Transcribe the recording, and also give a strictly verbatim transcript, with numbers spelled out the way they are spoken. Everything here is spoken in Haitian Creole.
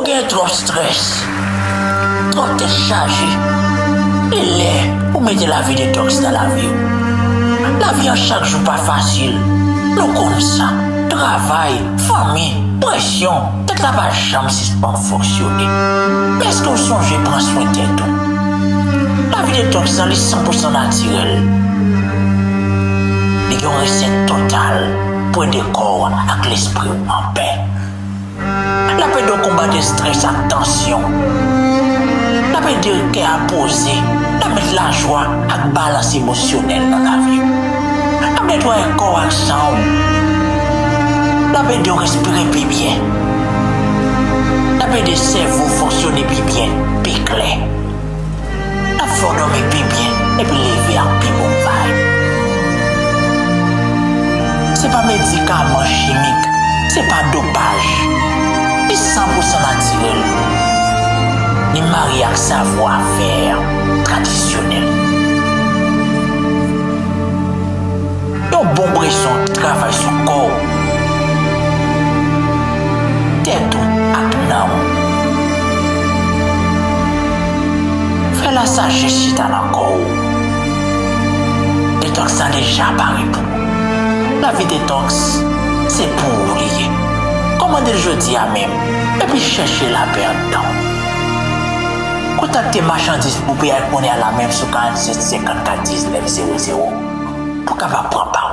Gen twòp strès, twòp tèt chaje. Li lè pou mete lavi detòks nan lavi w. Lavi an chak jou pa fasil. Nou konn sa. Travay, fanmi, presyon, tèt la pa janm sispann fonksyone. Men èske w sonje pran swen tèt ou? Lavi detòks lan, li san pou san natirèl. Li gen yon resèt total pou ede kò w ak lespri w anpè. L ap ede w konbat estrès ak tansyon. L ap ede kè a poze. L ap met lajwa ak balans emosyonèl nan lavi w. L ap netwaye kò w ak san w. L ap ede w respire pi byen. L ap ede sèvo w fonksyone pi byen, pi klè. L ap fè w dòmi pi byen epi leve ak pi bon vayb. Se pa medikaman chimik, se pa dopaj. Li san pou san natirèl. Li marye ak savwa fè tradisyonèl. Yon bon presyon travay sou kò w, tèt ou ak nanm ou. Fè lasajès chita nan kò w. Detòks la deja pare pou ou. Lavi detòks, se pou ou li ye. Kòmande l jodi a menm, epi chèche lapè anndan w. Kontakte machandiz pou piyay kounye a la menm sou karannsenk senkannkat diznèf zewo zewo pou w kapab pran pa.